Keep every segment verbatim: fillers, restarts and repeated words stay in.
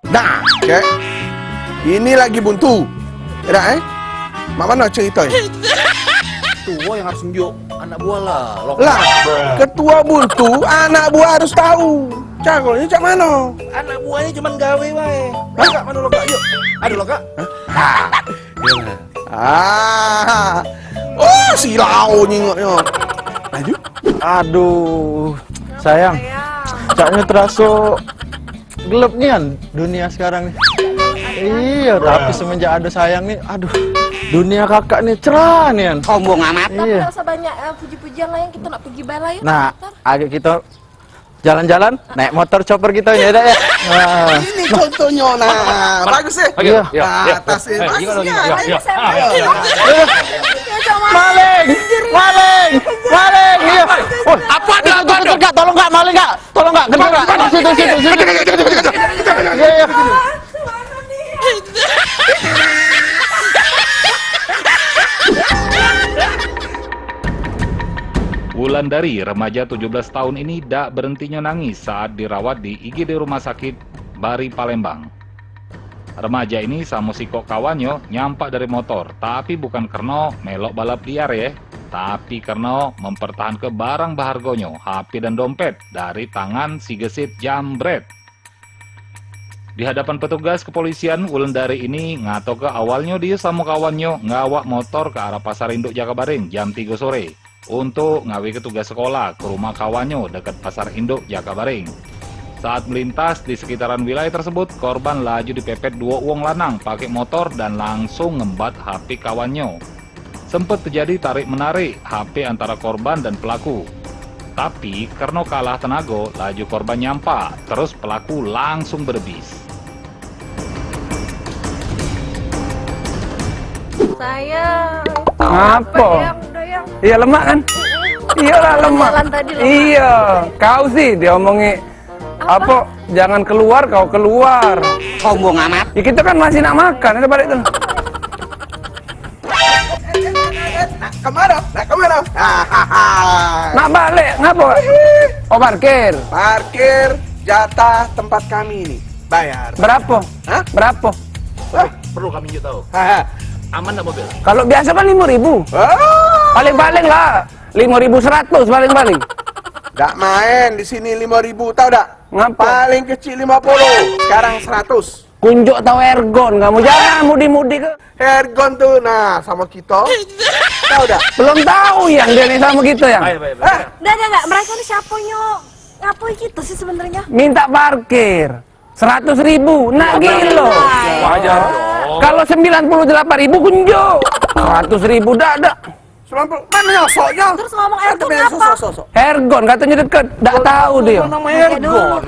Nah, cek. Ini lagi buntu. Dak, eh? Mak mano cerito e? Tuo yang harus nunjuk anak buah lah. Lah, ketua buntu, anak buah harus tahu. Caronyo cak mano? Anak buahnyo cuman gawe bae. Hah? Logak mano logak? Yuk. Ado logak? Hah? Ah. Oh, silau nyingoknyo. Laju. Aduh, sayang. Caknyo teraso gelap nian dunia sekarang ni. Iyo, tapi semenjak ado sayang ni, aduh, dunia kakak ni cerah nian. Sombong amat. Iyo. Tidak usah banyak, eh, puji-pujian lah, yang kita nak pergi balai. Nah, agak kita jalan-jalan, naik motor chopper kita, ya, Dak, ya? Nah. Ini contohnyo, nah. Bagus, eh? Oke, iya. Nah, atas, eh, bagus, ya. Maling! Maling! Maling! Iya. Woi, apa ada, apa ada? Kak, tolong, Kak, maling, Kak. Tolong, Kak, kejar, Kak. Situ, situ, situ. Iya, iya. Wulandari, remaja tujuh belas tahun ini dak berentinyo nangis saat dirawat di I G D Rumah Sakit Bari Palembang. Remaja ini samo sikok kawannyo nyampak dari motor, tapi bukan kerno melok balap liar ye, tapi kerno mempertahanke barang behargonyo, H P dan dompet, dari tangan si gesit jambret. Di hadapan petugas kepolisian, Wulandari ini ngatoke awalnyo dio samo kawannyo ngawak motor ke arah Pasar Induk Jakabaring jam tigo sore untuk ngawike tugas sekolah ke rumah kawannyo deket Pasar Induk Jakabaring. Saat melintas di sekitaran wilayah tersebut, korban laju dipepet duo wong lanang pake motor dan langsung ngembat H P kawannyo. Sempet terjadi tarik-menarik H P antara korban dan pelaku. Tapi, karno kalah tenago, laju korban nyampak, terus pelaku langsung berebis. Sayang. Ngapo? Doyang, doyang. Iya, lemak kan? Iyalah, lemak. Jalan tadi lemak. Iya, kau sih diomongi Apa? Apa? Jangan keluar, kau keluar. Sombong amat. Ya, kita kan masih nak makan, ada balik tu. Nak kemana? Nak kemana? Nak balik, ngapa? Oh, parkir. Parkir jatah tempat kami ini. Bayar. Berapa? Hah? Berapa? Wah, perlu kami juga tahu. Aman ndak mobil? Kalau biasa kan lima ribu. Ah. Paling-paling lah. Lima ribu seratus paling-paling. Dak main di sini lima ribu, tau dak? Ngapa? Paling kecil lima puluh, sekarang seratus. Kunjuk tau Ergon kamu, jangan mudi-mudi ke. Ergon tu, nah, sama kita. Tau dak? Belum tahu yang dia ni sama kita, yang. Baik, baik, baik. Hah? Dak, dak, dak. Mereka ni siapa, Nyok? Ngapain kita sih sebenarnya? Minta parkir. Seratus ribu, nak gilo. Wajar dong. Kalau sembilan puluh delapan ribu kunjuk. Seratus ribu dak, dak. Sembilan puluh, mana nyosoknya? Terus ngomong Ergon apa? Sok, sok, sok. Ergon, katanya deket. Dak tahu dia. Nama Ergon.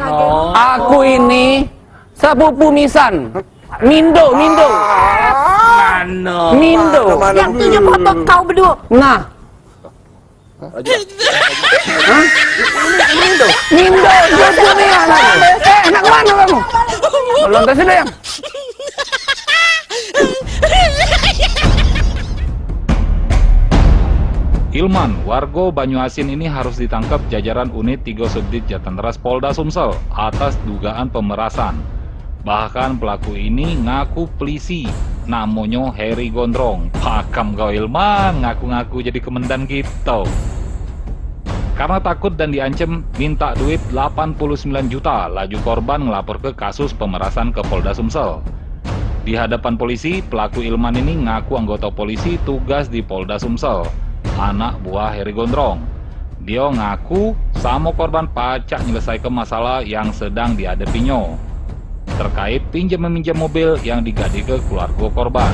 Aku ini sepupu Misan. Mindo, Mindo. Mana? Mindo. Mana? Yang tunjuk foto kau berdua. Nah. Hah? Ini, ini tuh. Mindo, dia punya anak. Eh, nak kemana kamu? Lontar sudah, yang. Ilman, warga Banyuasin ini harus ditangkap jajaran Unit tiga Subdit Jatanras Polda Sumsel atas dugaan pemerasan. Bahkan pelaku ini ngaku pelisi, namonyo Heri Gondrong. Pakam kau Ilman, ngaku-ngaku jadi kemendan kito. Karena takut dan diancem minta duit delapan puluh sembilan juta, laju korban ngelapor ke kasus pemerasan ke Polda Sumsel. Di hadapan polisi, pelaku Ilman ini ngaku anggota polisi tugas di Polda Sumsel, anak buah Heri Gondrong. Dio ngaku samo korban pacak nyelesaike masalah yang sedang dihadapinyo terkait pinjam meminjam mobil yang digadike keluarga korban.